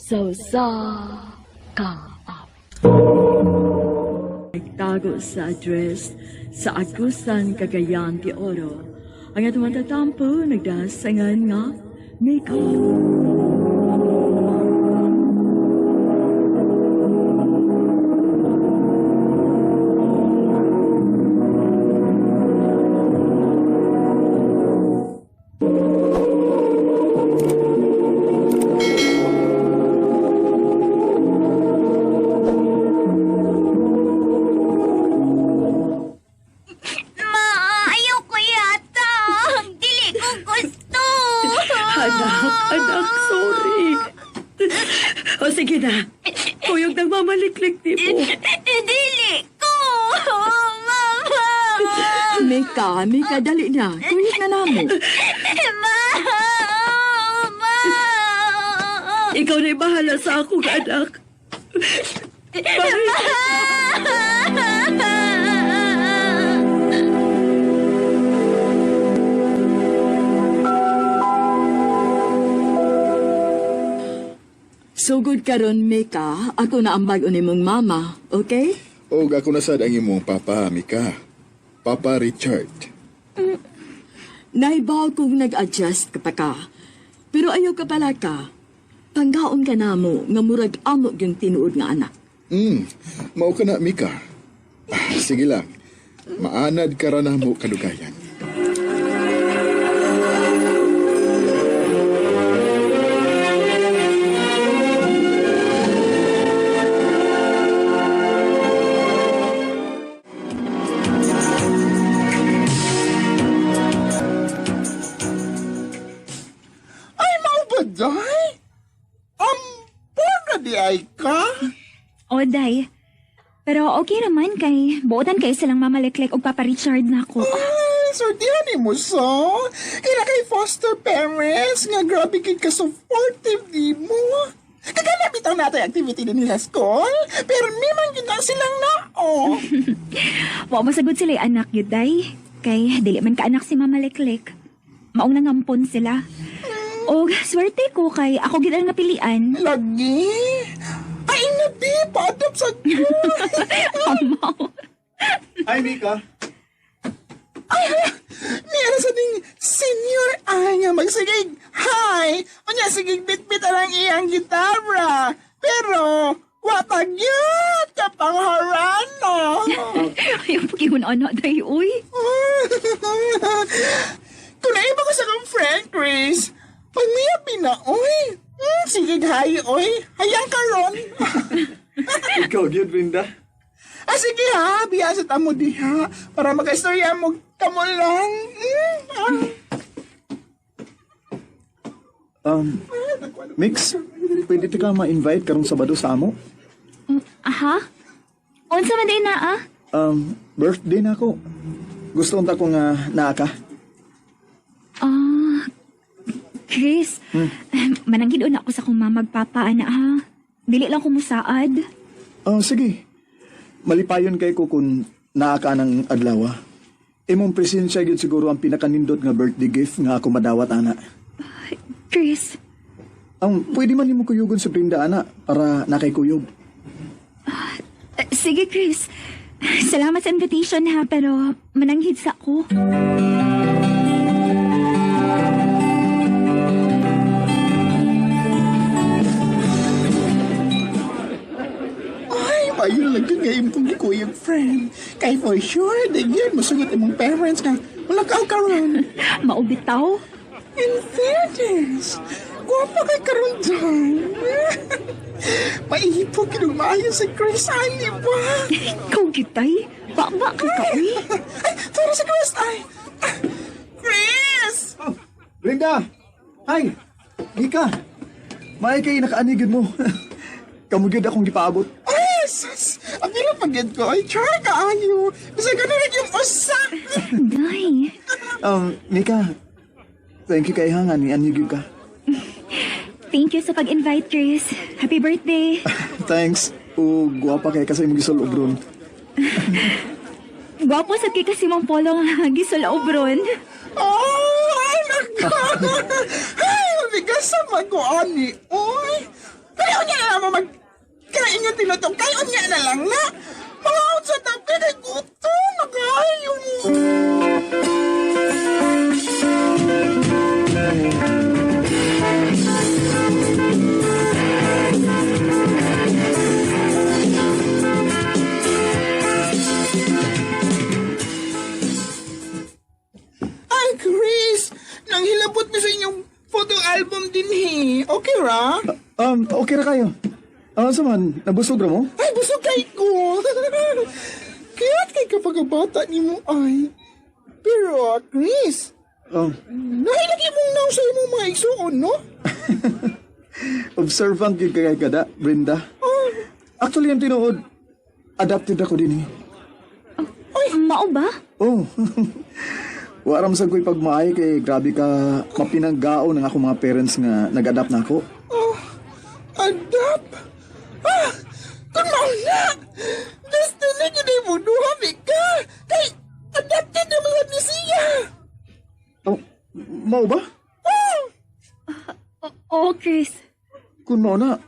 Sa usa ka awit. Nagtago sa address sa Agusan, Cagayan de Oro. Ang atong matatampo nagdasangan nga Mika. Ma, ayoko yata. Dili ko gusto. Anak, anak, sorry. O sige na, kuyog nang mamaliklik ni mo. Dili ko. Mama. Mika, Mika, dali na. Kuyog na namo. Ma. Ma. Ikaw na'y bahala sa akong anak. Bye. Sugod karon, Mika. Ako na ang bag-o nimong mama, okay? Og ako na sad ang imong papa, Mika. Papa Richard. Naibaw kung nag-adjust ka pa ka. Pero ayaw ka pala ka. Panggaon ka na mo nga murag amo yung tinuod nga anak. Mao ka na, Mika. Ah, sige lang. Maanad ka ra na mo kadugayan. Ay, mao ba, day? Ampon na di ay ka? O, day. Pero okay naman kay buotan kay silang mamaliklek og Papa Richard na ako. Ay, sortihan ni mo so. Kaya kay foster parents nga grabe kid ka supportive di mo. Kagana bitaw natin activity din nila school, pero mimang yun lang silang nao. Wa mo sagot sila anak gyud, day. Kay dili man ka anak si Mama Leklek. Maong nangampon sila. Og swerte ko kay ako gid ang napilian. Lagi. Ay, nabi, pa-adopt sa ko. Amaw. Hi, Mika. Meron sa ding senior ay nga magsigig. Hi! Unya, sigig bit-bit ang iyang gitara. Pero, watag yun ka pang harano. Ay, pagingon ana day uy. Kung naiba ko sa kong friend, Chris, pagmiyapi na, oy. Sige, hi, oy. Hayang karon. Ikaw, gyud, Brenda. Ah, sige ha, biya sa tamo diha. Para makaistorya mo kamo lang. Ah. Mix, pwede ka ma-invite karong Sabado sa amo? Aha. Unsa man day na ah? Birthday na ako. Gusto unta ko nga naa ka. Ah, Chris, mananggid una ako sa akong mamagpapa ana ha. Dili lang ko musaad. Oh, sige. Malipayon kay ko kung naa ka ng adlaw. Ah. Imong presensya gyud siguro ang pinakanindot nga birthday gift nga ako madawat ana. Chris, Ang pwede man nimo kuyugon sa Brenda ana para nakay kuyog. Sige Chris. Salamat sa invitation ha, pero mananghid sa ako. Ay, mayo lang yun nga imong gikuyog, friend. Kay for sure, di yun, musugot imong parents nga. Wala ka karon. Maubitaw. In fairness, guwapa kay karon dyan. Maihipog kinong maayo si Chris, ay, di ba? Ikaw gitay. Ba ka ka, uy. Ay, sorry si Chris, ay. Chris! Oh, Brenda! Hi! Mika! Maay kay nakaanigid mo. Kamo gyud akong gipaabot. Ay, sus! Ang hirap pagid ko. Ay, char kaayo. Bisa ganun lang yung usa. Day. Mika, thank you kay ha nga ni anigid ka. Thank you sa pag-invite, Chris. Happy birthday. Thanks. O guwapa kay kasi imong gisol obron. Gwapo sa kay kasi mong polo nga gisol obron. Oh, anak ko! Ay, mabigas sa mag-ani. Uy! Kaya Kaya unya na lang mo mag... Kain yung tinutong. Kaya unya na lang na. Mga out sa tabi kay gutom na kayo. Ay, Chris! Nanghilabot mi sa inyong photo album din he. Okay ra? Okay ra kayo. Ah, sa man, nabusog ra mo? Ay, busog kay ko. Kaya't kay kapag bata ni mo ay. Pero, Chris, nahilagi mong naw sa imong mga igsuon, no? Observant gyud kay kada, Brenda. Oh, Actually, ang tinuod, adopted ako din eh. Ay, mao ba? Oh. Waram sa ko'y pagmaay kay grabe ka mapinanggao ng akong mga parents nga nag-adapt na ako. Oh, adapt? Ah, kung mao na! Destiny gyud ay mo duha ka! Kay, adopted na mga ni siya! Oh, mao ba? Oh, Oo, Chris. Kung mao na,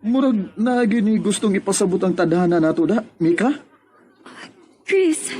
murag na gini gustong ipasabot ang tadhana nato da, Mika? Chris.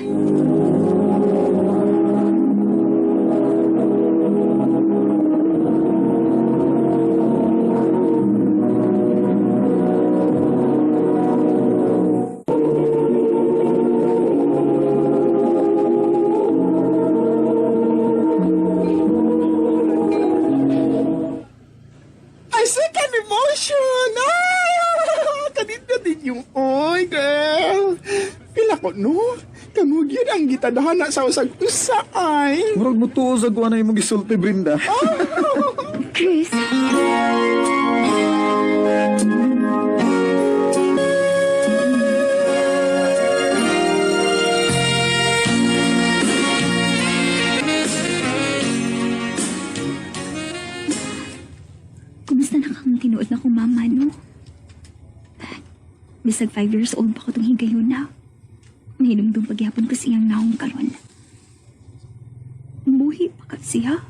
I second emotion! Ah! Kanina din yung oy, girl! Pila ko, no? Kamu gyud ang gitadhana sa usag usa ay. Murag mo tuo sa kuha na imong gisulti, Brenda. Chris. Kumusta na kang tinuod na kong mama, no? Bisag 5 years old pa ko tong higayon na. Nahinumdum pagyapon ko siyang naong karon. Buhi pa ka siya.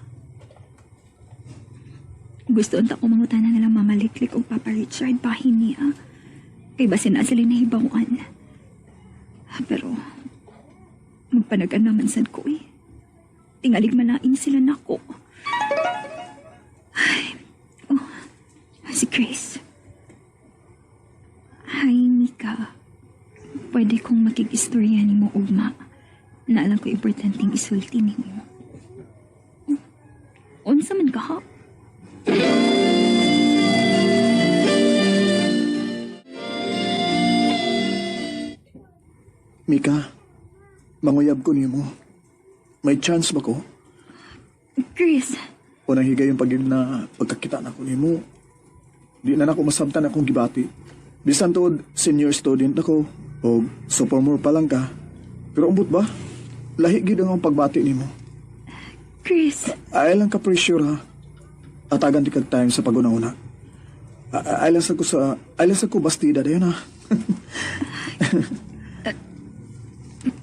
Gusto unta ko mangutana na lang Mama Liklik o Papa Richard bahin niya. Kay basin na sila nahibawan. Pero, magpanagan naman sad ko eh. Tingalig malain sila nako. Ay, oh, si Chris. Hi, Mika. Pwede kong makikistorya ni mo ugma. Naalam ko importanteng isulti ni mo. Unsa man ka ha? Mika, manguyab ko nimo. May chance ba ko? Chris, Unang higayon pag yun na pagkakita na ko nimo. Di na nako masabtan akong gibati. Bisan tuod senior student ako o sophomore pa lang ka. Pero umbot ba? Lahi gid ang akong pagbati nimo. Chris, Ay lang ka pressure ha. Atagan di kag time sa pag-una-una. Ay lang sa ko sa ay lang sa ko bastida dayon ha.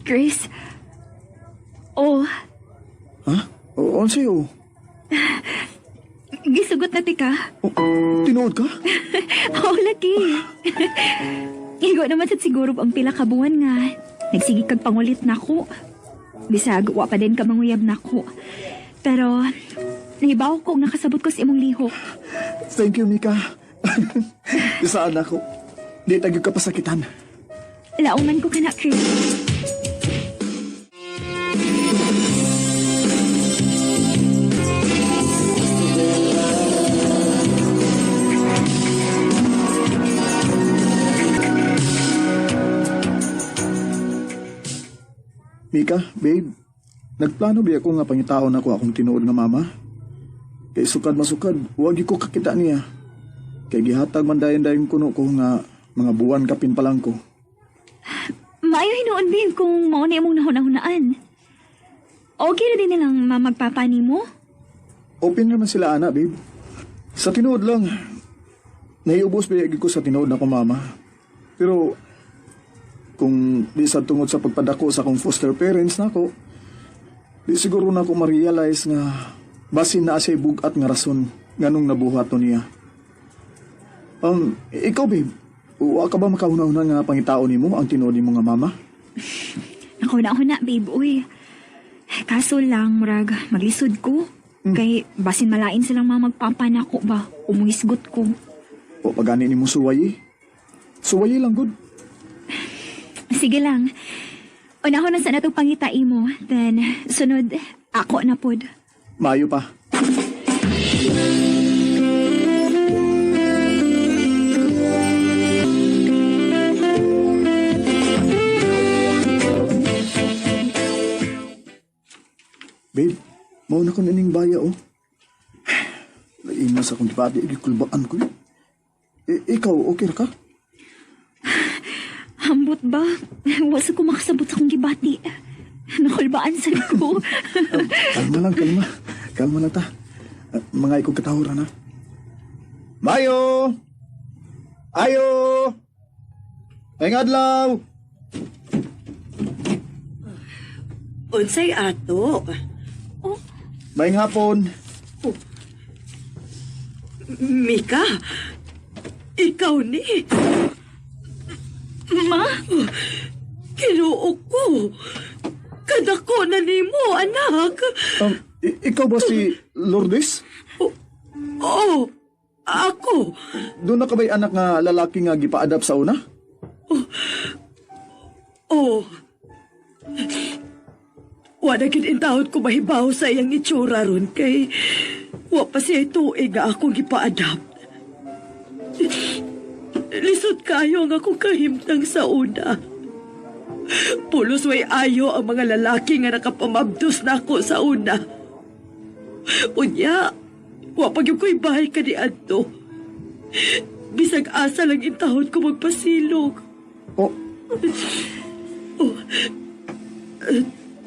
Chris. Oh, Ha? O unsa yo? Gisugot na tika. O, tinuod ka? Oo, lagi. Igo naman sa siguro ang pila ka buwan nga. Nagsige kag pangulit nako. Bisag, wa pa din ka manguyab nako. Pero, nahibaw ko nakasabot ko sa imong lihok. Thank you, Mika. Isaan ako. Di tagyog ka pasakitan. Lauman ko kana, Chris. Mika, babe, nagplano ba ako nga pangitaon ako akong tinuod nga mama? Kay sukad masukad, wag ko kakita niya. Kay gihatag man dayon-dayon kuno ko nga mga buwan kapin pa lang ko. Maayo hinuon, babe, kung mao na imong nahuna-hunaan. Okay na din nilang mamagpapani mo. Open naman sila ana, babe. Sa tinuod lang, naiubos ba ko sa tinuod na ko mama. Pero kung di sa tungod sa pagpadako sa akong foster parents nako, di siguro na ako ma-realize nga basin na siya bugat nga rason nganong nabuhat to niya. Ikaw, babe, wa ka ba makauna-una nga pangitao nimo ang tinuod nimo nga mama? Nakahuna-huna, babe, uy. Kaso lang, murag, maglisod ko. Kay, basin malain silang mga magpapa nako ba? Umuhisgot ko. O pagani nimo suway eh. Suwayi lang gud. Sige lang. Unahon na sa natong pangita mo. Then, sunod, ako na pod. Maayo pa. Babe, mauna ko na ning baya, oh. Lain sa akong dibati, igikulbaan ko. Ikaw, okay ra ka? Hambot ba? Wasa ko makasabot sa akong gibati. Nakulbaan sa ko. Kalma lang, kalma. Kalma lang ta. Mga ikong katahuran, ha? Mayo! Ayo! Ay adlaw! Unsay ato? Maayong hapon. Mika, ikaw ni. Ma? Kinuo ko. Kadako na nimo, anak. Ikaw ba si Lourdes? Oh, ako. Doon na ka ba'y anak nga lalaki nga gipa-adapt sa una? Oh. Wala gid intawod ko mahibaw sa iyang itsura ron kay wa pa siya tuig nga akong gipa-adapt. Lisod kayo ang akong kahimtang sa una. Pulos way ayo ang mga lalaki nga nakapamabdos na ako sa una. Unya, wa pa gyud ko'y bahay kaniadto. Bisag asa lang intawod ko magpasilog. Oh,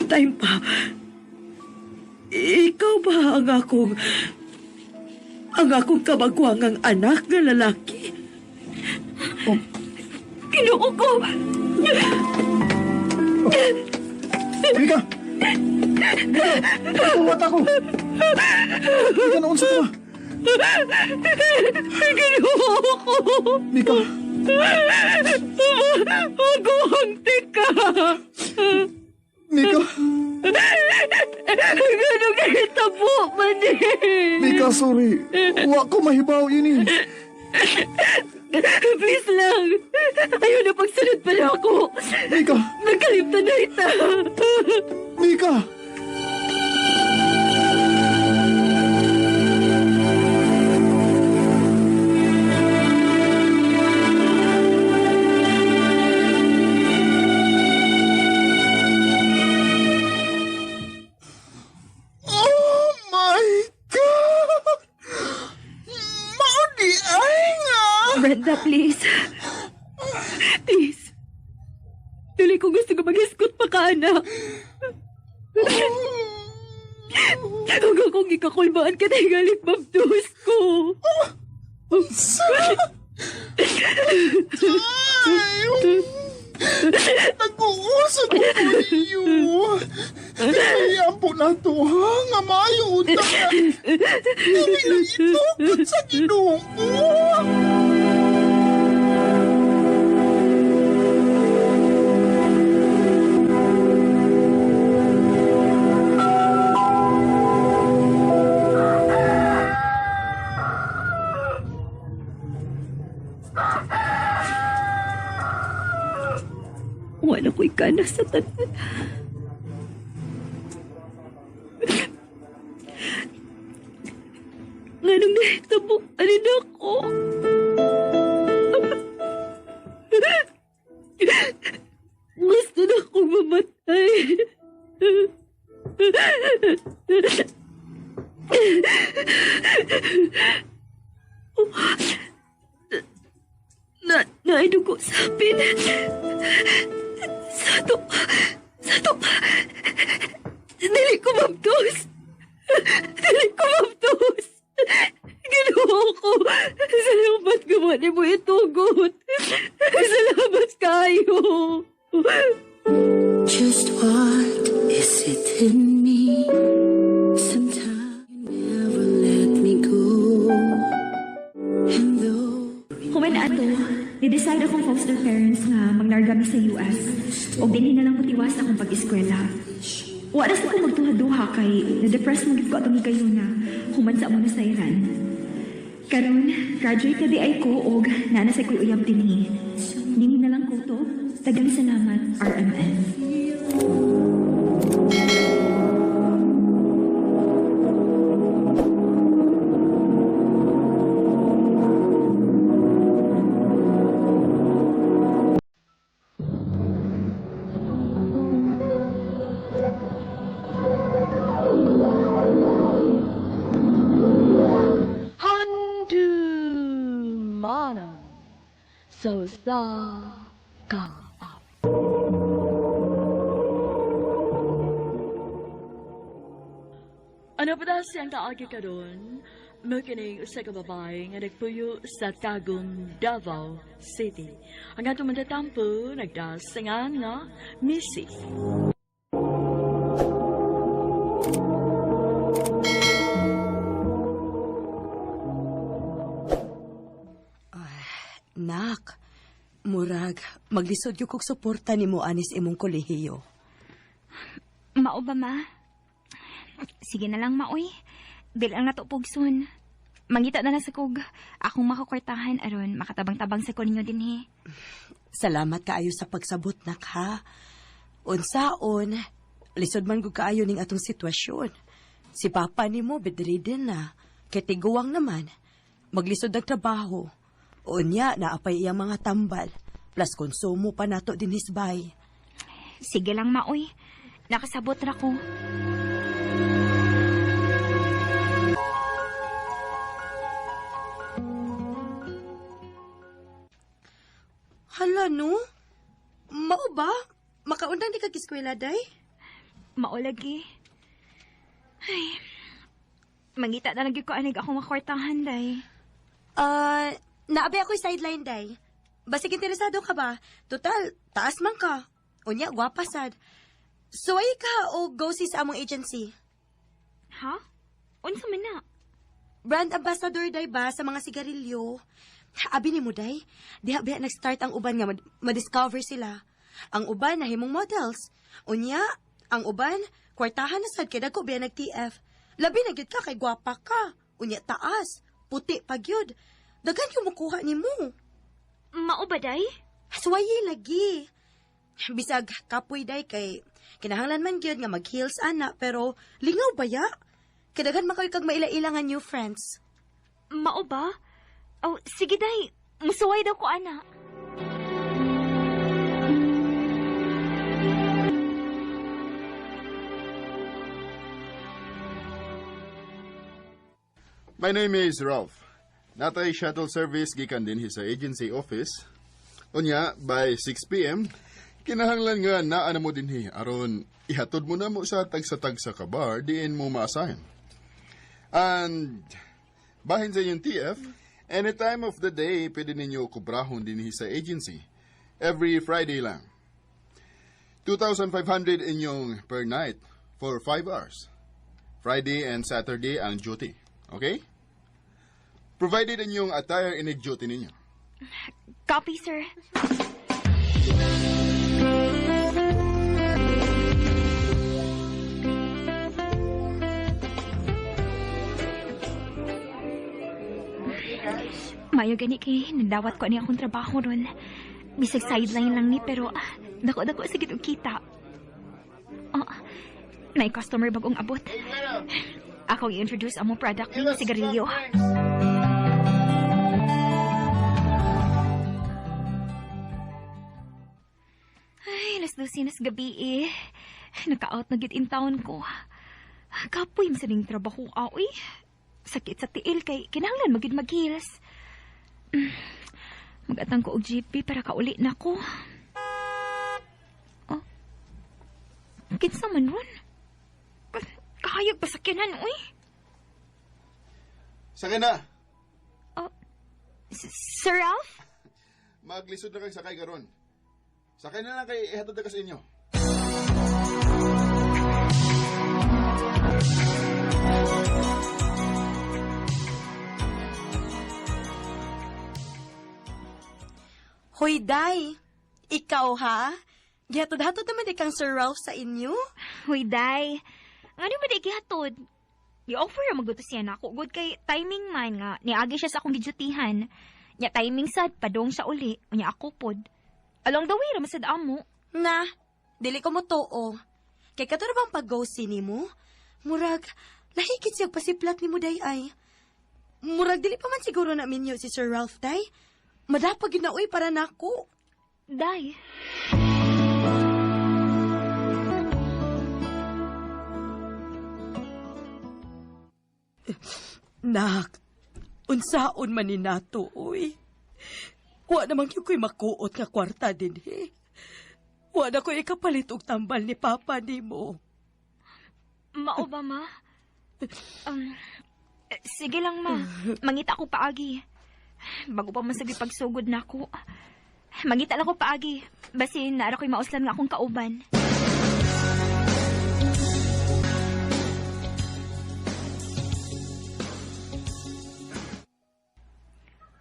Time pa. Ikaw ba ang akong kabagwangang anak nga lalaki? Oh. Kinuo ko! Mika! Mika! Tuwat ako! Mika, naunsa ka ba? Kinuo ko! Mika! Maguhangti ka! Mika! Ganong nahitabo man eh! Mika, sorry. Wa ko mahibaw ini. Please lang! Ayaw na pagsunod pala ako! Mika! Nagkalimtan na ita! Mika! Oh my God! Maudi ay nga! Brenda, please. Please. Dili ko gusto ko maghisgot pa ka, anak. Huwag akong ikakulbaan ka galit mabdos ko. Ay, nag-uusap ko iyo. Kaya po na to, ha? Nga maayo unta ka. Dili lang itukod sa Ginoo ko. Wala ko'y kana sa tanan. Nganong nahitabo, alin ako? Gusto na akong mamatay. Na, naidugo sa apin. Sa to, dili ko mabdos. Dili ko mabdos. Ginoo ko. Salamat gawa ni mo itugot. Salamat kayo. Just what is it in me? Sometimes you never let me go. And though Ni-decide akong foster parents nga maglarga mi sa US. Og dinhi na lang motiwas akong pag-eskwela. Wa ra sa ko magduha-duha kay na-depress mo gid ko atong higayon na human sa amo na sayran. Karon, graduate na di ay ko og naa na sa ko'y uyab dinhi. Dinhi na lang ko to. Daghang salamat, RMN. Handumanan so sa ka. Ano pa daw siyang kaagi karon? Mao kining usa ka babae nga nagpuyo sa Tagum, Davao City. Ang atong mantatampo nagdasingan nga Missy. Nak, murag, maglisod yung kog suporta nimo anis imong kolehiyo. Mao ba, ma? Sige na lang, maoy. Dili lang nato pugson. Mangita na lang sa kog akong makakwartahan aron makatabang-tabang sa ko ninyo dinhi. Salamat kaayo sa pagsabot, nak, ha? Unsaon, lisod man gud kaayo ning atong sitwasyon. Si papa nimo bedridden na, kay tiguang naman. Maglisod ang trabaho. Unya, naapay iyang mga tambal. Plus konsumo pa nato dinhi sa bay. Sige lang, maoy. Nakasabot ra ko. Hala, no? Mao ba? Makaundang di ka eskwela, day? Mao lagi. Ay, mangita na lang gyud ko anig akong makwartahan, day. Naabi ako'y sideline, day. Basig interesado ka ba? Total, taas man ka. Unya, gwapa sad. Suway ka o go see sa among agency? Ha? Unsa man na? Brand ambassador, day ba, sa mga sigarilyo? Abi ni mo, day. Diha biya nag-start ang uban nga ma-discover sila. Ang uban nahimong models. Unya, ang uban, kwartahan na sad kay dagko biya nag-TF. Labi na gyud ka kay gwapa ka. Unya taas, puti pa gyud. Daghan yung mukuha nimo. Mao ba, day? Suwayi lagi. Bisag kapoy day kay kinahanglan man gyud nga mag-heels ana pero lingaw ba ya? Kay daghan man kayo kag maila-ila nga new friends. Mao ba? Oh, sige day. Musuway daw ko ana. My name is Ralph. Natay shuttle service gikan dinhi sa agency office. Unya, by 6 p.m., kinahanglan nga naa na mo dinhi aron ihatod mo na mo sa tagsa-tagsa ka bar diin mo ma-assign. And bahin sa inyong TF, any time of the day pwede ninyo kubrahon dinhi sa agency. Every Friday lang. 2,500 inyong per night for 5 hours. Friday and Saturday ang duty. Okay? Provided inyong attire inig duty ninyo. Copy, sir. Mayo gani kay nadawat ko ani akong trabaho ron. Bisag sideline lang ni pero dako-dako sa gid og kita. Oh, may customer bagong abot. Ako i-introduce among product ni sigarilyo. Ay, 12:00 na sa gabi eh. Naka-out na gid in town ko. Kapoy man sa ning trabaho, uy. Sakit sa tiil kay kinahanglan magid mag-heels. Magatang ko og GP para kauli na ko. Oh. Kinsa man ron? Kahayag pa sakyanan, uy. Sakay na! Oh, Sir Ralph? Maglisod na kang sakay karon. Sakay na lang kay ihatod na ka sa inyo. Hoy, Day. Ikaw, ha? Gihatod-hatod naman ikang Sir Ralph sa inyo? Hoy, Day. Ngano ba di gihatod? Gi-offer ra maguto siya nako. Good kay timing man nga. Niagi siya sa akong gidyutihan. Nya timing sad, padong siya uli. Unya ako pod. Along the way, ra masad amo. Na, dili ko mo tuo. Kay kato na bang pag-go nimo? Murag, lahigit siya pasiplat ni mo, Day, ay. Murag, dili pa man siguro na minyo si Sir Ralph, Day. Madapag yun na, uy, para nako. Day. Nak, unsaon man ni nato, uy. Wa naman gyud ko'y makuot nga kwarta dinhi. Wa na ko'y ikapalit og tambal ni Papa nimo. Mao ba, ma? Sige lang, ma. Mangita ko paagi. Bago pa man sabi pagsugod na ako. Mangita lang ko paagi. Basin, naara ko'y mauslan nga akong kauban.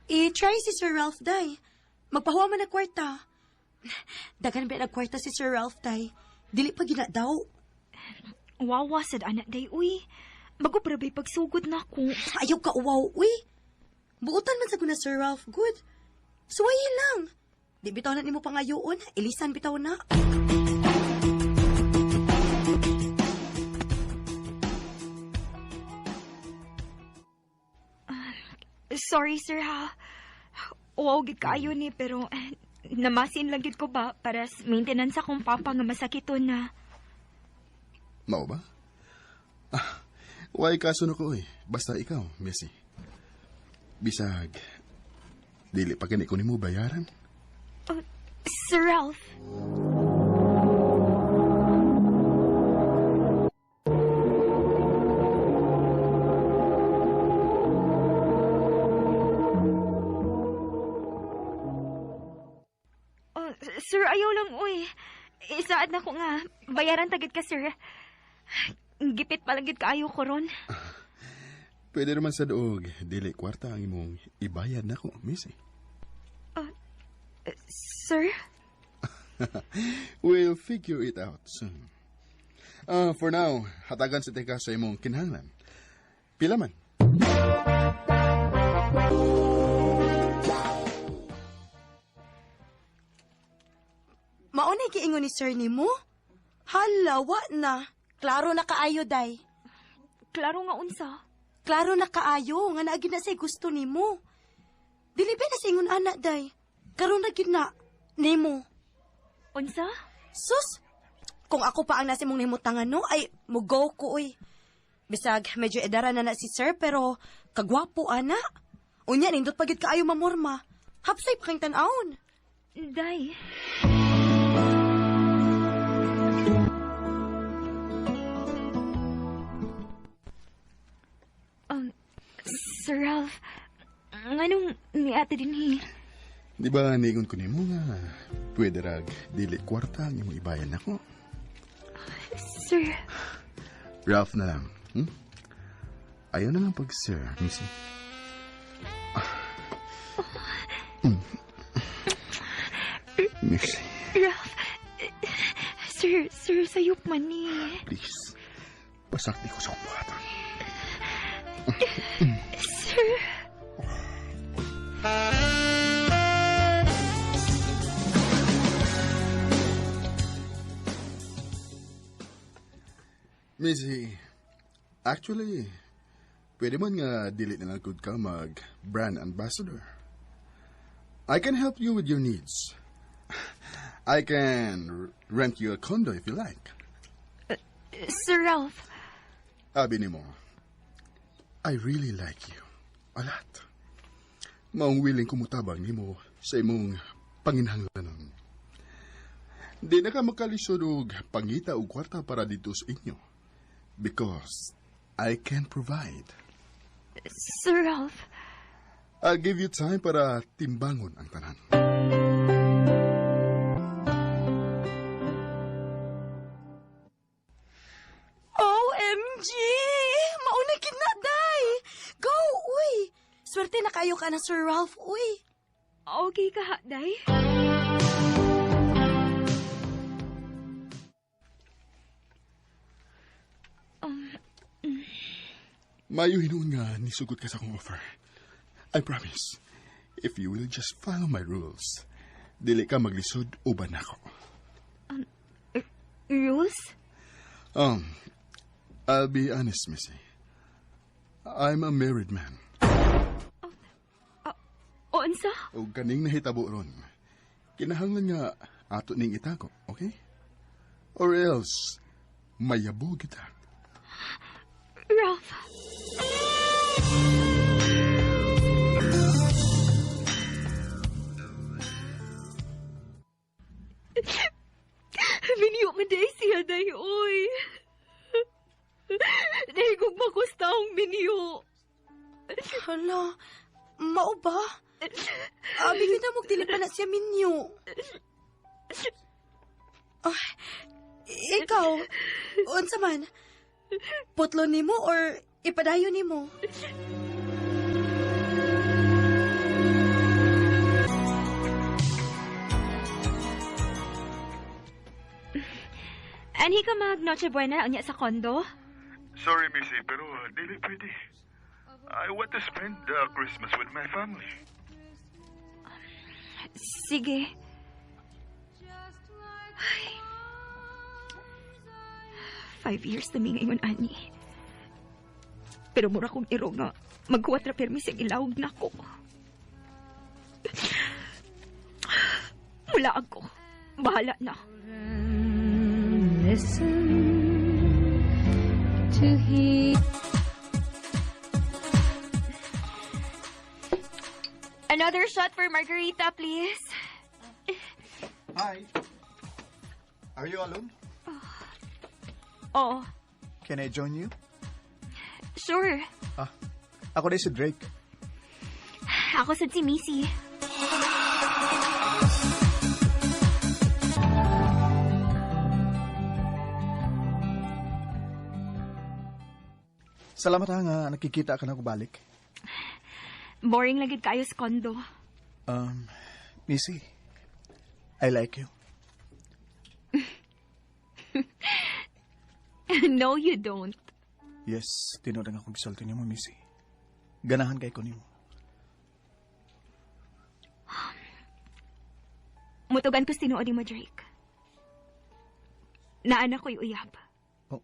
I-try si Sir Ralph, Day. Magpahuwa man ang kwarta. Dagan ba nagkwarta si Sir Ralph, Day? Dili pa gina daw. Wawa sad anak, Day, uy. Bago pa ba'y pagsugod na ako. Ayaw ka uwaw, uy. Buutan man sa guna Sir Ralph, good. Suwayin lang. Di bitaw na nimo pangayoon, ilisan bitaw na. Sorry, sir, ha. Wow, gid kaayo ni, pero namasin lang gid ko ba para sa maintenance akong papa nga masakiton na. Mao ba? Ah, why kaso na ko, eh. Basta ikaw, Missy. Bisag, dili pa gani ko nimo bayaran. Oh, Sir Ralph. Oh, sir, ayaw lang, uy. Isaad na ko nga. Bayaran tagid ka, sir. Gipit palagid kaayo ko ron. Pwede naman sa doog, dili kwarta ang imong ibayad nako, Missy. Sir? We'll figure it out soon. For now, hatagan sa teka sa imong kinahanglan. Pila man? Maunay giingon ni sir nimo? Hala, wa na. Klaro na kaayo, Day. Klaro nga unsa. Klaro na kaayo nga naagi na say gusto nimo. Dili ba na sa ingon ana, Day? Karon na gid na nimo. Unsa? Sus! Kung ako pa ang nasa imong nahimutangan, no, ay mugo ko, uy. Bisag, medyo edara na na si sir, pero kagwapo, ana. Unya, nindot pa gyud kaayo mamorma. Hapsay pa kang tan-awon. Day. Sir Ralph, nganong ni ate dinhi? Di ba ningon ko nimo nga pwede rag dili kwarta ang imong ibayan nako? Sir. Ralph na lang. Ayaw na lang pag sir, Missy. Missy. Ralph. Sir, sir, sayop man ni. Please. Pasakti ko sa akong buhaton. Sir. Missy, actually, pwede man nga dili na lang gud ka mag-brand ambassador. I can help you with your needs. I can rent you a condo if you like. Sir Ralph. Abi nimo, I really like you. A lot. Maong willing kumutabang nimo sa imong panginhanglanon. Di na ka makalisod og pangita og kwarta para dito sa inyo. Because I can provide. Sir Ralph. I'll give you time para timbangon ang tanan. OMG! Mauna gid na, Day! Go, uy! Swerte na kayo ka na, Sir Ralph, uy! Okay ka, Day? Mayo hinuon nga nisugot ka sa akong offer. I promise, if you will just follow my rules, dili ka maglisod uban nako. Rules? I'll be honest, Missy. I'm a married man. O, unsa? O ganing nahitabo ron. Kinahanglan nga ato ning itako, okay? Or else, mayabo kita. Ralph. Minyo man day siya, day, oy. Nahigugma ko sa taong minyo. Hala, mao ba? Abi kita mo dili pa na siya minyo. Ah, ikaw, unsa man? Putlo nimo or ipadayon nimo? Anhi ka mag Noche Buena unya sa kondo? Sorry, Missy, pero dili pwede. I want to spend Christmas with my family. Sige. Ay. 5 years na mi ngayon, ani. Pero mura kong iro nga, magkuwat ra permi siyang ilawag na ko. Mula ako. Bahala na. Listen to hear. Another shot for Margarita, please. Hi. Are you alone? Oh, Can I join you? Sure. Ah, ako din si Drake. Ako sad si Missy. Salamat ha nga nakikita ka na ko balik. Boring lang gid kayo sa kondo. Missy, I like you. No, you don't. Yes, tinuod ang akong gisulti nimo, Missy. Ganahan kay ko nimo. Mutugan ko sa tinuod nimo, Drake. Naana ko'y uyab. Oh.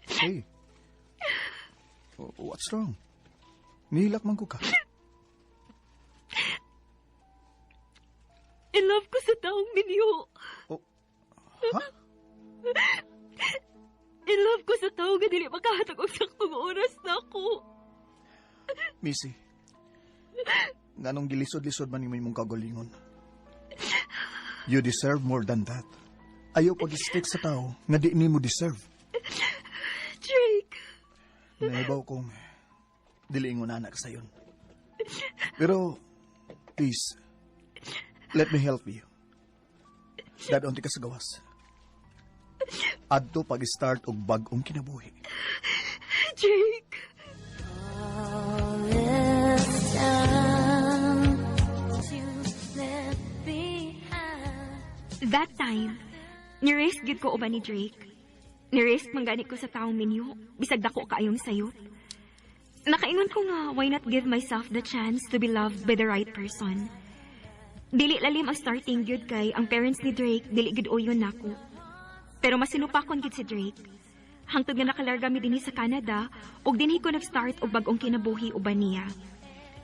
Hey. What's wrong? Nihilak man ko ka. In love ko sa taong minyo. Oh. Ha? In love ko sa tao nga dili makahatag og saktong oras na ako. Missy, nganong gilisod-lisod man nimo imong kagalingon? You deserve more than that. Ayaw pag-stick sa tao nga di nimo deserve. Drake. Naibaw kong dili ingon anak sayon. Pero, please, let me help you. Dadon ti ka sa gawas. Adto pag-start og bag-ong kinabuhi. Drake. All this time you left behind. That time, ni-risk gyud ko uban ni Drake. Ni-risk man gani ko sa taong minyo, bisag dako kaayong sayop. Nakaingon ko nga, why not give myself the chance to be loved by the right person? Dili lalim ang starting gyud kay ang parents ni Drake dili gyud uyon nako. Pero masinupakon gyud si Drake. Hangtod nga nakalarga mi dinhi sa Canada, ug dinhi ko nag-start og bag-ong kinabuhi uban niya.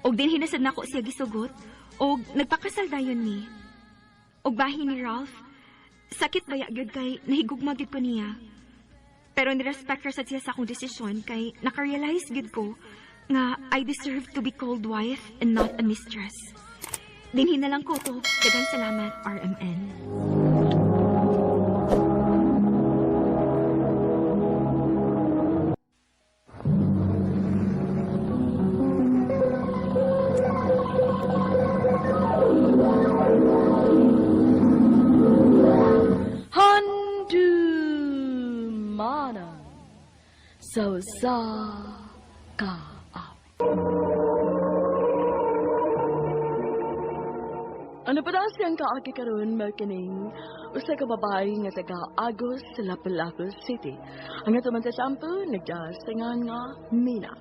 Ug dinhi na sad nako siya gisugot, ug nagpakasal dayon mi. Ug bahin ni Ralph, sakit baya gyud kay nahigugma gyud ko niya. Pero nirespect ra sad siya sa akong desisyon kay nakarealize gyud ko nga I deserve to be called wife and not a mistress. Dinhi na lang ko to. Daghang salamat, RMN. Handumanan sa usa ka awit. Ano pa daw siyang kaagi karon makining usa ka babae nga taga Agos sa Lapu-Lapu City. Ang ato man sa sampo nagdasingan nga Mina.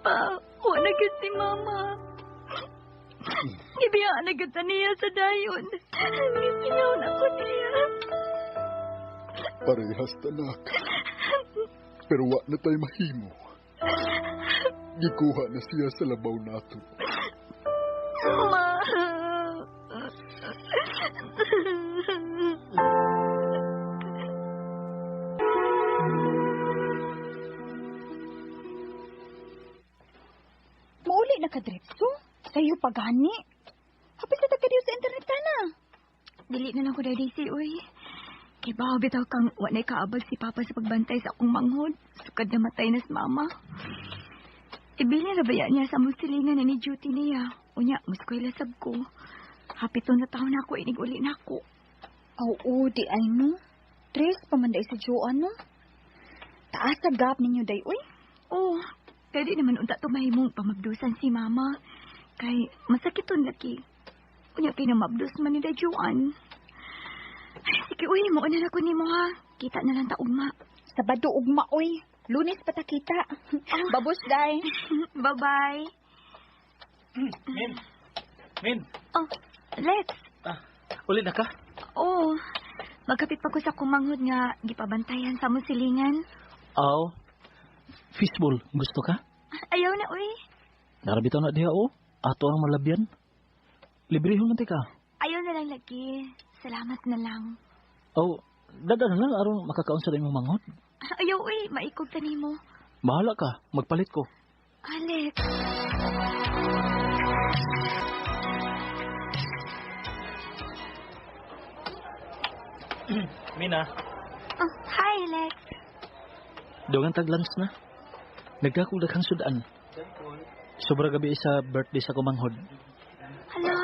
Pa, wala gyud si Mama. Gibiyaan na gyud ta niya sa dayon. Gisingaw na ko niya. Parehas tanak. Pero wa na tayo mahimo. Gikuha na siya sa labaw nato. Ma. Mauli na ka, Dretso. Sa'yo pa gani. Hapit sa tagkadiyo sa internet ka na. Dili na lang ko dahil Daisy, uy. Kay bawo bitaw kang wa na'y kaabag si Papa sa pagbantay sa akong manghod. Sukad na matay na si Mama. Ibili ra baya niya sa among silingan na ni duty niya. Unya, muskwela sab ko. Hapit na taon na ako, inig uli na ako. Oo, di ay no. Tres, pamanday sa Joan, no? Taas sa gap ninyo, day, uy. Oh, kaya di naman unta tumahimong pamabdusan si Mama. Kay masakiton lagi. Unya, pinamabdus man ni da Joan. Ay, sige, uy, mauna na ko nimo ha. Kita na lang ta ugma. Sabado ugma, uy. Lunes pa ta kita. Babus, day. Bye-bye. Min. Min. Oh, Lex. Ah, uli na ka? Oh, magkapit pa ko sa kumanghod nga gipabantayan sa among silingan. Aw. Fishball, gusto ka? Ayaw na, uy. Narabitaw na diha, oh. Ato ang malabyan. Libre man ka. Ayaw na lang lagi. Salamat na lang. Aw, dada na lang aron makakaon sa imong manghod. Ayaw, uy. Maikog ta nimo. Bahala ka, magpalit ko. Alex. Mina. Oh, hi, Alex. Dungan tag lunch na. Nagkakong daghang sudan. Sobra gabi sa birthday sa kumanghod. Hala,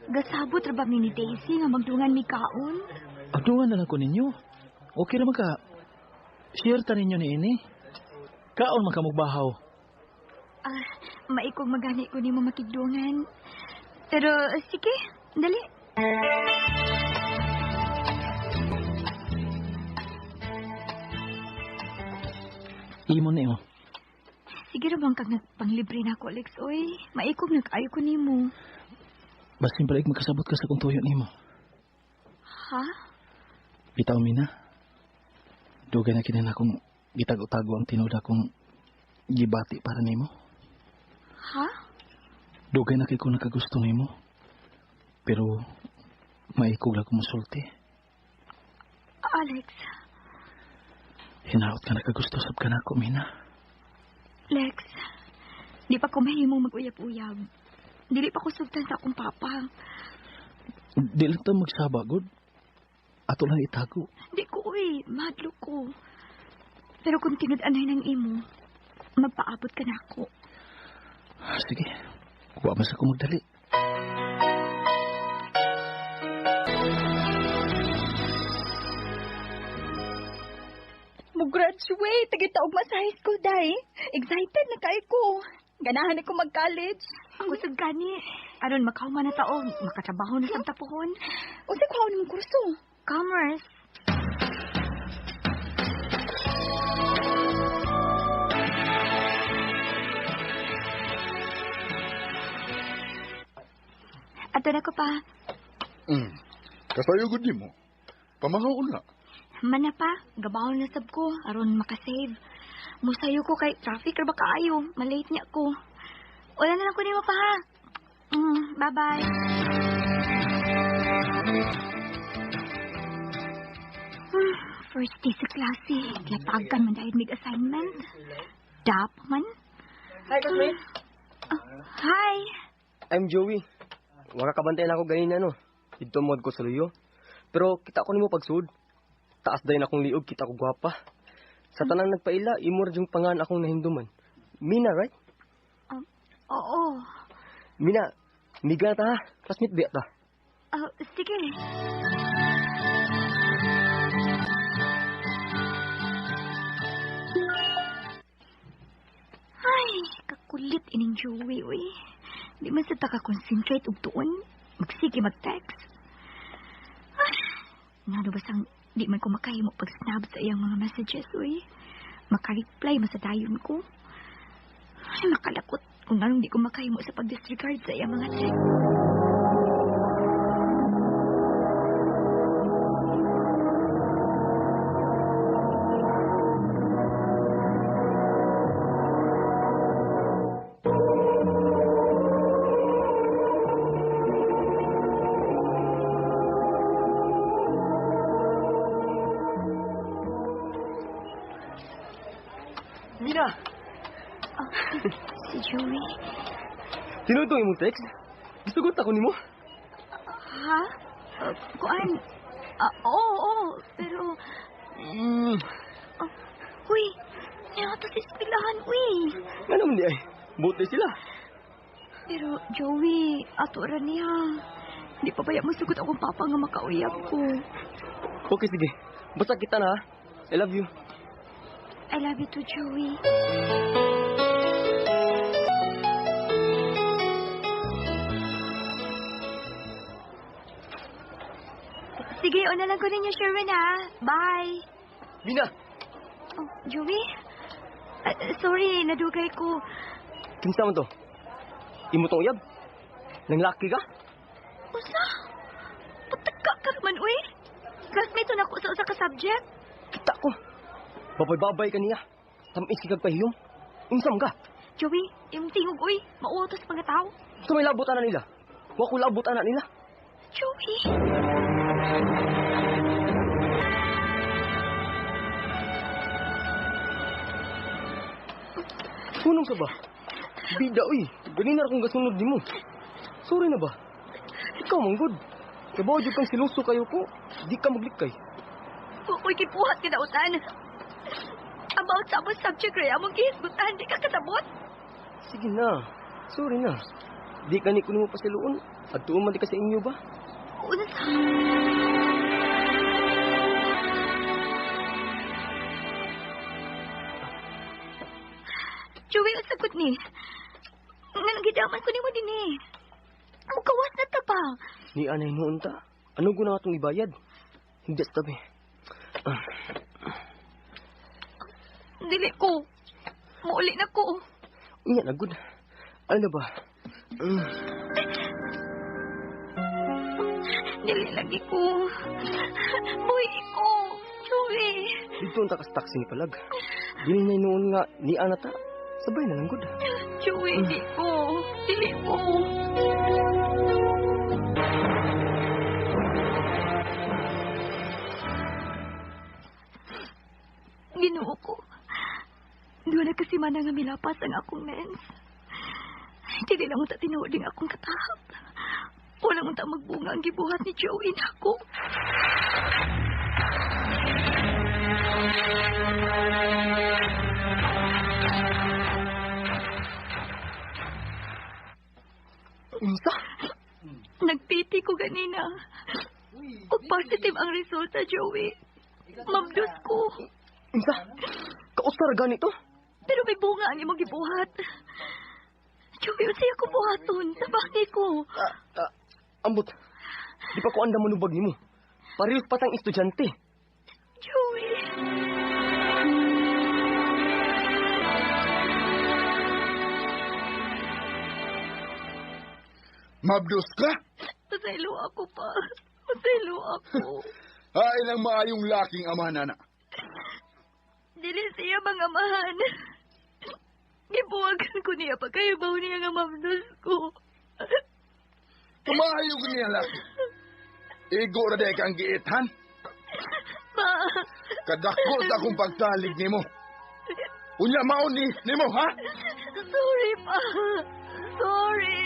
gasabot ra ba mi ni Daisy nga magdungan mi kaon? Adungan na lang ko ninyo. Okay ra man ka. Share ta ninyo ni ini. Kaon man ka mugbahaw. Ah, maikog magani ko nimo makigdungan. Pero sige, dali. Imo ni oh. Sige ra bang kag nagpanglibre na ako, Alex, oy. Maikog nag-ayo ko nimo. Basin pala makasabot ka sa kung tuyo nimo. Ha? Bitaw mina. Dugay na kini na akong gitago-tago ang tinuod akong gibati para nimo. Ha? Dugay na kay ko nakagusto nimo. Pero maikog lang ko mosulti. Alex, Hinaot ka nakagusto sab ka nako mina. Lex, di pa ko mahimong mag-uyab-uyab. Dili pa ko sugtan sa akong papa. Di lang ta magsaba gud. Ato lang itago. Di ko, uy. Madlo ko. Pero kung tinud-anay ng imo, magpaabot ka na ako. Sige. Wa man sa ko magdali. Mo-graduate, tagita ugma sa high school, day. Excited na kayo ko. Ganahan ako mag-college. Ako sa gani. Aron makauma na taon, makatrabaho na sa tapuhon. Unsa kuha nimong kurso? Commerce. Ato na ko pa. Kasayo gud nimo. Pamangaon na. Mana pa, gabaon na sab ko aron makasave. Musayo ko kay traffic ra ba kaayo, malate niya ko. Wala na lang ko nimo pa ha. Bye-bye. First day sa klase, latagan man dahil mig assignment. Dap man. Hi, classmate. Hi! I'm Joey. Wala ka bantay na ako ganina, no? Dito mo ko sa luyo. Pero kita ko nimo pagsud. Taas dayon akong liog, kita ko gwapa. Sa tanang nagpaila, imo ra jung pangan akong nahinduman. Mina, right? Oo. Mina, miga ta ha. Classmate biya ta. Sige. Ay, kakulit ining Joey, uy. Di man sa taka-concentrate og tuon. Magsige mag-text. Ay, ngano ba sang di man ko makahimo pag-snap sa iyang mga messages, uy. Maka-reply masadayon ko. Ay, makalakot kung anong di ko makahimo sa pag-disregard sa iyang mga text. Mina! Oh, si Joey. Tinuod tong imong text? Gisugot ako nimo? Ha? Kuan? Oo, oo, pero... Oh, uy, niya ito sa eskwelahan, uy. Ano man di ay? Buti sila. Pero, Joey, ato ra niya. Di pa baya musugot akong papa nga makauyab ko. Okay, sige. Basta kita na, ha? I love you. I love you too, Joey. Sige, una lang ko ninyo, Sherwin, ha? Bye! Mina! Oh, Joey? Sorry, nadugay ko. Kinsa man to? Imo tong uyab? Nang laki ka? Usa? Patagka ka naman, uy! Classmate na ako sa usa ka subject. Kita ko! Babay-babay ka niya. Tamis ka kagpahiyom. Unsam ka? Joey, imong tingog, uy. Mautos mga tao. Sa may labot ana nila. Wa ko labot ana nila. Joey! Hunong sa ba? Bida, uy. Ganina ra kong gasunod nimo. Sorry na ba? Ikaw man good. Kabaw jud kang siluso kayo ko. Di ka maglikay. Wa ko'y kipuhat kinautan. About sa among subject ray, among gihisgutan, di ka kasabot. Sige na. Sorry na. Di ka ni kuno mo pasiluon. Adtuon man di ka sa inyo ba? Unsa? Joey, ang sagot ni. Nga nagidaman ko nimo din eh. Mukawas na ta pa. Ni anay noon ta. Ano guna atong ibayad? Hindi sa tabi. Dili ko. Muuli na ko. Unya na good. Ano na ba? Dili lagi ko. Buhi ko. Joey. Dito ang takas taxi ni Palag. Dili na noon nga ni ana ta. Sabay na lang good. Joey, di ko. Dili ko. Ginoo ko. Doon na kasi man nga milapas ang akong mens. Dili lang unta tinuod ang akong katahap. Wala unta magbunga ang gibuhat ni Joey nako. Unsa? Nagpiti ko ganina. O positive ang resulta, Joey. Mabdus ko. Unsa? Kausa ra ganito? Pero may bunga ang imong gibuhat. Joey, unsay ako buhaton? Tabaki ko. Ambot. Di pa ko andam manubag nimo. Parehas pa tang estudyante. Joey. Mabdus ka? Pasaylo ako pa. Pasaylo ako. Hain ang maayong laking ama, nana. Dili siya mga amahan. Gibuwagan ko niya pagkahibaw niya nga mabdus ko. Kumaayo ko niya laki. Igo ra day kang giithan. Ma. Kadako sa akong pagtalig nimo. Unya mao ni nimo ha? Sorry pa. Sorry.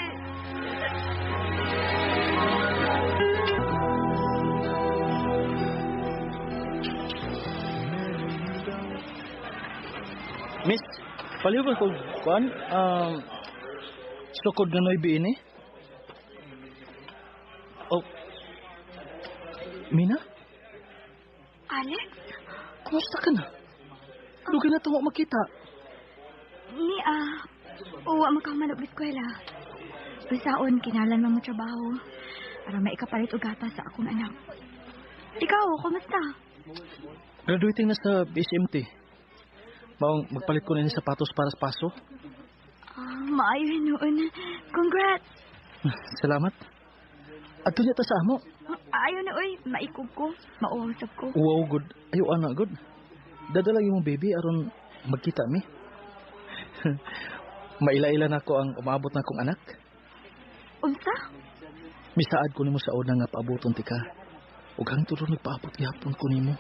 Miss, palihog ko kuan, sukod na noy ini. Oh. Mina, Alex? kumusta ka na? Dugay na tungo makita. Ni uwa makahuman og eskwela. Usaon kinalan man mo trabaho para maikapalit og gatas sa akong anak. Ikaw, kumusta? Graduating na sa BSMT. Maong magpalit ko na ni sapatos para sa paso. Ah, maayo noon. Congrats. Salamat. Adto niya ta sa amo. Ayo na oy, maikog ko, mauusap ko. Wow, good. Ayo ana, good. Dadala yung baby aron magkita mi. Maila-ila na ko ang umaabot na akong anak. Unsa? Misaad ko nimo sa una nga paaboton ti ka. Ug hangtod ron nagpaabot gihapon ko nimo.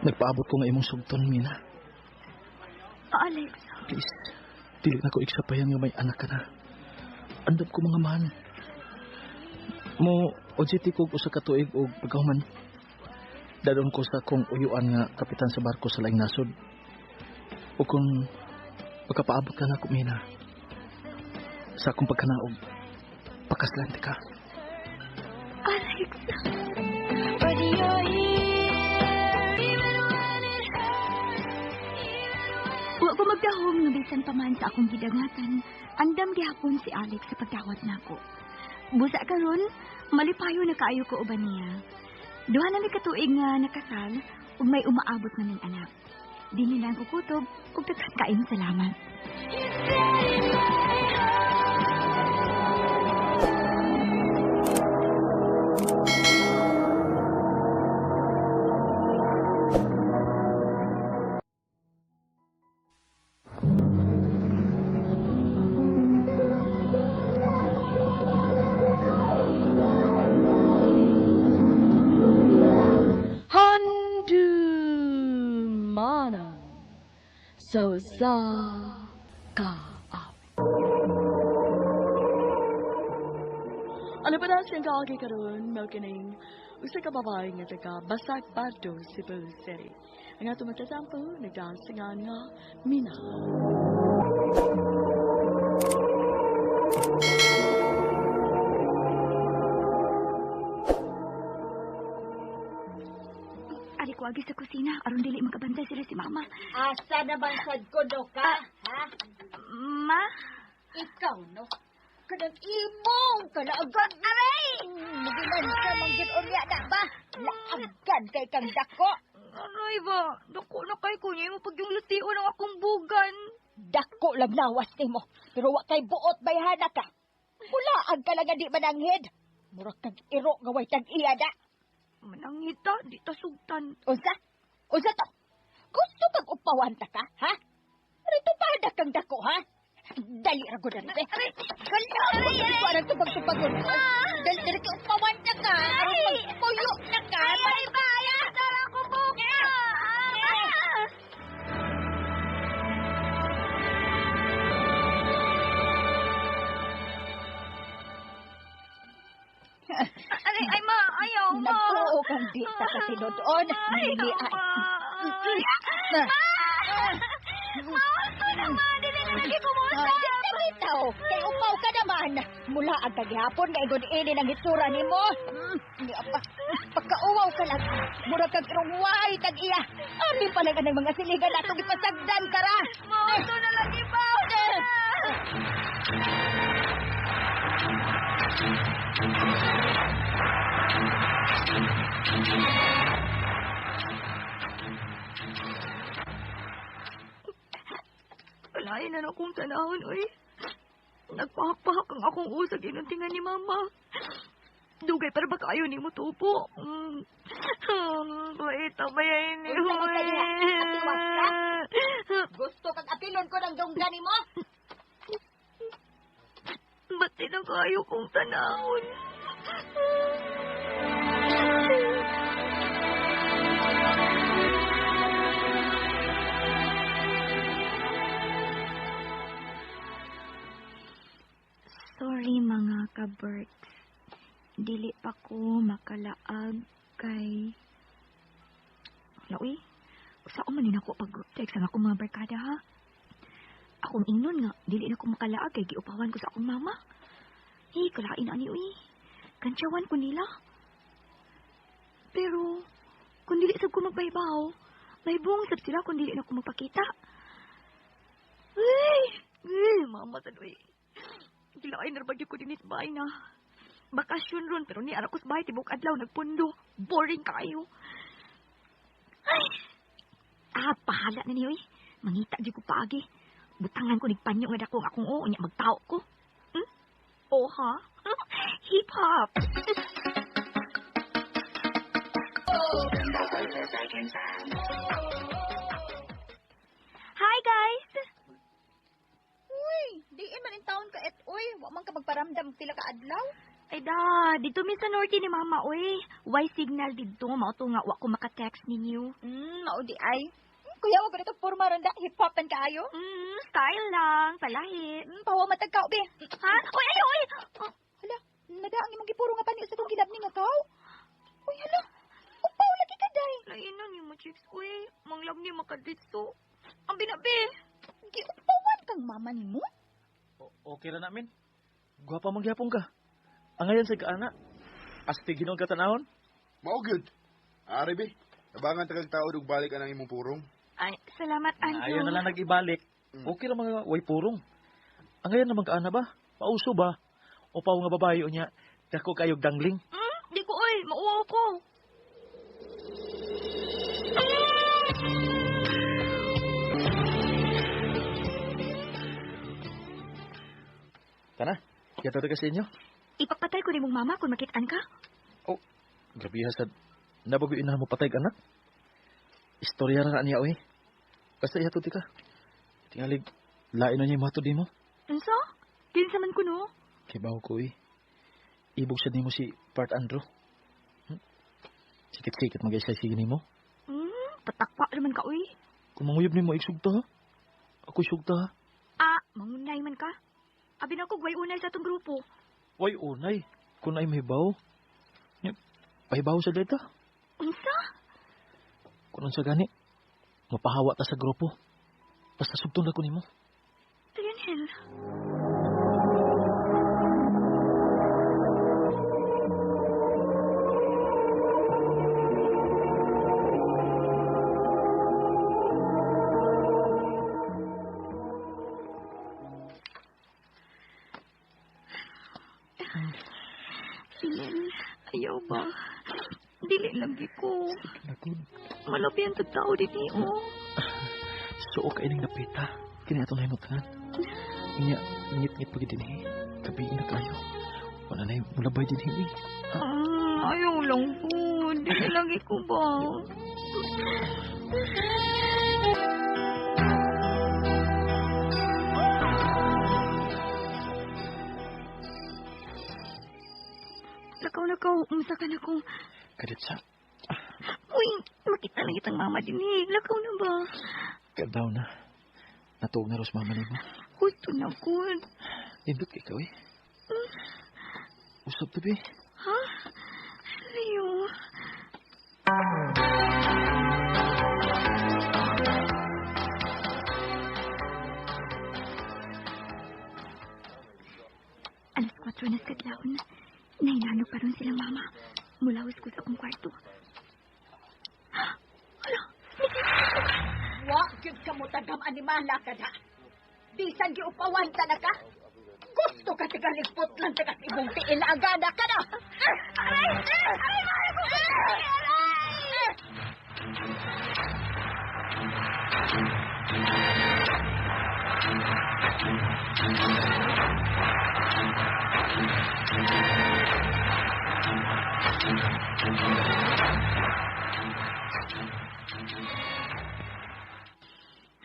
Nagpaabot ko nga imong sugton, Mina. Ah, Alex. Please, dili na ko iksapayan nga may anak ka na. Andam ko mga man. Mo OJT ko usa ka tuig og pagkahuman. Dadon ko sa akong uyuan nga kapitan sa barko sa laing nasod. O kung pagkapaabot ka na ako, Mina, sa akong pagkanaog, pakaslan ka. Alex. But you're here, even when it hurts. Wa ko magdahom nga bisan pa man sa akong gidangatan. Andam gihapon si Alex sa pagdawat nako. Busa karon, malipayo na kaayo ko uban niya. Duha na mi katuig nga nakasal ug may umaabot na ning anak. Dili lang ko kutob ug daghan kaayong salamat. Handumanan so sa kaawit. Ano pa na siyang kaagi karon mao kining usa ka babae nga taga Basak Bardo, Cebu City. Ang ato matatampo nagdasingan nga Mina. Ari ko agi sa kusina aron dili makabantay sila si mama. Asa naman sad ko do ka, ha? Ma? Ikaw no? Kanang imong kalaagan. Aray! Mugilan ka manggid unya na ba? Laagan kay kang dako. Aray ba? Dako na kay ko niya mo pag yung lution ang akong bugan. Dako lang lawas nimo, pero wa kay buot bayhana ka. Mulaag ka lang nga di mananghid. Murag kag iro nga way tag-iya da. Manangita, di ta sugtan. Unsa? Unsa to? Gusto kag upawan ta ka, ha? Rito pa kang dako, ha? Dali ra gud ani. Kala ko ang tubag-tubagon. Dali dali ka upawan ta ka. Aron magpuyo na ka. Ay, ba? Tara ko buka. Aray, ay ma, ayaw ma. Nagtuo kang di ta ka tinud-on. Ayaw Dili ma. ay. Ma! Ma, gusto na ma. Dili na lagi kumusta. Bitaw, kay upaw ka naman. Mula ang kagihapon nga igod ini ng hitsura nimo. Pagkauwaw ka lang. Mura kag irong way tag iya. Ari pa lang ang mga siligan natong ipasagdan kara. Ma, gusto na lagi ba? Kalain na akong tanahon, uy. Nagpahakpahak ang akong usag inuntingan ni Mama. Dugay para ba kayo ni mo tupo? Wait, tabayain ni Unsa man ka diha? Atiwas ka? Gusto kag apilon ko ng dungga nimo? Ba't di na kayo kong tanahon? Dili pa ko makalaag kay... Lawi, usa man din ako pag-text ang akong mga barkada, ha? Akong ingnon nga, dili na ko makalaag kay giupawan ko sa akong mama. Eh, kalain ani, uy. Kantsawan ko nila. Pero, kung dili sab ko magbaybaw, may buong sab sila kung dili na ko magpakita. Uy! Uy, mama sa uy. Gilain na ko dinis bahay na. Bakasyon ron, pero ni ara ko sa bahay, tibok adlaw, nagpundo. Boring kayo. Ay! Ah, pahala na niyo eh. Mangita di ko paagi. Butangan ko nigpanyo nga dako ang akong oo, nya magtao ko. Hmm? Oh, ha? Hip-hop! Hi, guys! Uy, diin man in taon ka et uy, wa man ka magparamdam pila ka adlaw. Ay da, dito mi sa norte ni Mama, uy. Why signal didto? Mao to nga wa ko maka-text ninyo. Mao di ay. Kuya, wa ganito porma ron da, hip-hopan kaayo. Style lang, palahi. Pawa matag ka, be. Ha? Uy, ay, uy! Oh, hala, nada ang imong gipuro nga panyo sa tong gilabni nga kaw. Uy, hala. Upaw lagi ka day. Lainon nimo chicks, uy. Manglabni makaditso. Ang binabi. Giupawan kang mama nimo? Okay ra namin. Gwapa man gyapon ka. Angayan sa kaana. Astig hinuon ka tanahon. Mao gyud. Ari be. Tabangan ta kag taod og balik anang imong purong. Ay, salamat, Andrew. Ayaw na lang nag-ibalik. Okay lang mga way purong. Angayan naman kaana ba? Pauso ba? O paw nga babae o niya, dako kayog dangling. Di ko, oy. Mauwaw ko. Tara, yata ka sa inyo. Ipapatay ko ni mong mama kung makitaan ka. Oh, grabe ha, sad. Nabago inahan mo patay ka, anak. Istorya na niya, oy. Basta ihatod ka. Tingalig, lain na niya yung matod mo. Unsa? Kinsa man ko, no? Kibaw ko, eh. Ibog siya nimo si Part Andrew. Sikit-sikit mag-isay sige nimo. Patakpa naman ka, uy. Kung manguyab nimo, iksugta, ha? Ako'y sugta, ha? Ah, mangunay man ka. Abi na ko, gway unay sa atong grupo. Way unay. Kung ay may baw. Pahibaw sa data. Unsa? Kung unsa gani, mapahawa ta sa grupo. Basta sugton na ko nimo. Lionel. Lionel, ayaw ba? Dili lagi ko. Malabi ang tagtao din eh, oh. Suo ka ining napita. Kini atong nahimutangan. Inya, ngit-ngit pag din eh. Gabi na kayo. Wala na yung mulabay din eh. Ayaw lang po. Dili lagi ko ba? Lakaw-lakaw, unsa ka na kung... Kaditsa. Uy, makita lang itang mama din eh. Lakaw na ba? Kadaw na. Natuog na ros mama nimo. Gusto na ko. Nindot kay ka, uy. Usap to, be. Ha? Leo. Alas 4 na sa kadlawon. Nahinano pa ron silang mama. Mulawas ko sa akong kwarto. Hala! Wa, gyud ka mo tagam animala ka na. Bisan giupawan ta na ka. Gusto ka tigaligpot lang tagas imong tiil ang gana ka na. Aray! Aray! Aray! Aray! Aray!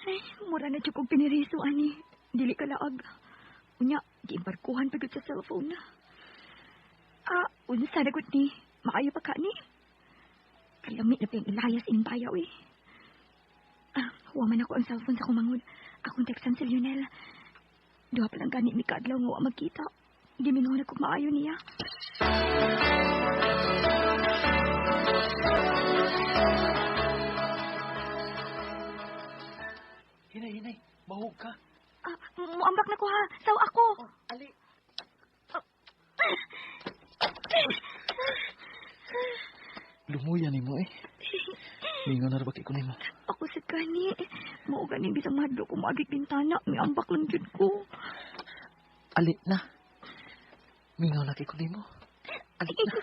Ay, mura na jud kog piniriso ani. Dili ka laag. Unya, giimbarkuhan pa gud sa cellphone na. Ah, unsa na gud ni? Maayo pa ka ni? Kalami na pa yung Elias ining bayaw eh. Ah, huwa man ako ang cellphone sa kumangod. Akong textan si Lionel. Duha pa lang gani mi kaadlaw nga wa magkita. Gimingon ako maayo niya. Hinay, hinay. Bahog ka. Ah, muambak na ko ha. Saw ako. Oh, ali. Lumuya ni mo eh. Mingon na rabaki ko nimo. Ako sa gani. Mao gani bisang mahadlok ko moagig bintana. Miambak lang jud ko. Ali na. Mingaw lagi ko nimo. Ali na.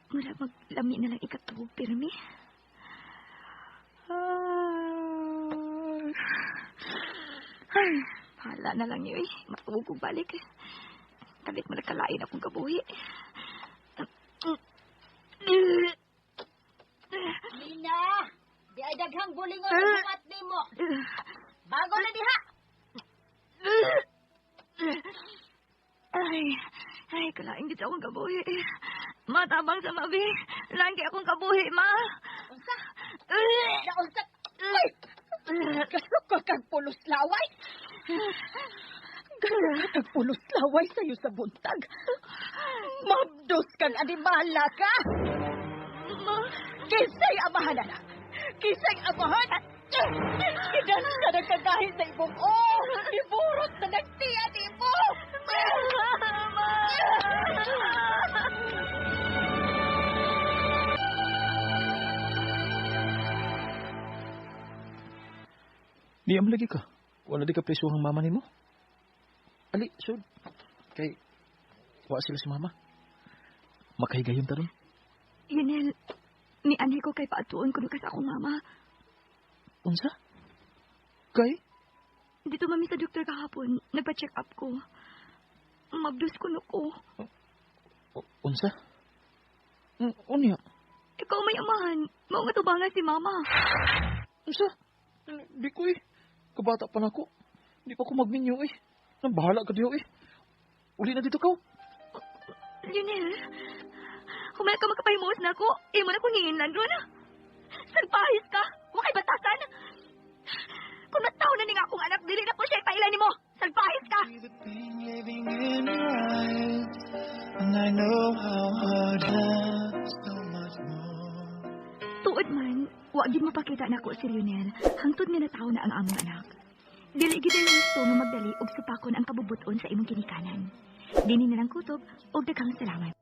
Mura maglami na lang ikatuog pirmi. Ay, bahala na lang yun eh. Matuog ko balik. Kalit malakalain akong kabuhi. Nina, di ay daghang bulingon sa bukat nimo. Bago na diha. Ay, ay, kalain gid akong kabuhi. Matabang sa mabi. Langgi akong kabuhi, ma. Unsa? Naunsa? Ay! Kasuka kag pulos laway. Gano'n kag pulos laway sa'yo sa buntag. Mabdos kang animala ka. Ma. Kinsay amahan na. Kinsay amahan. Kidan ka nagkagahi sa ibong oh! Iburot na nagtiya ni mo! Ma! Di am lagi ka. Wala di ka preso ang mama nimo. Ali, sud. Kay wa sila si mama. Makahigayon ta ron. Yunel, ni anhi ko kay paatuon kuno ka sa akong mama. Unsa? Kay? Dito mami sa doktor kahapon, nagpa-check up ko. Mabdos kuno ko. Unsa? Unya? Ikaw may amahan. Mao nga tubangan si mama. Unsa? Di ko eh. Kabata pa na ako. Di pa ko magminyo eh. Nang bahala ka diyo eh. Uli na dito ka. Lionel, humay ka makapahimuos na ako. Imo na kong hinginan ron. Sagpahis ka. Wa kay batasan. Kung nataw na ni nga akong anak, dili na ko siya ipailan nimo. Sagpahis ka. Tuod man, wa gid mapakita nako si Lionel hangtod nga nataw na ang among anak. Dili gid ay gusto nga magdali og supakon ang kabubuton sa imong ginikanan. Dini na lang kutob og daghang salamat.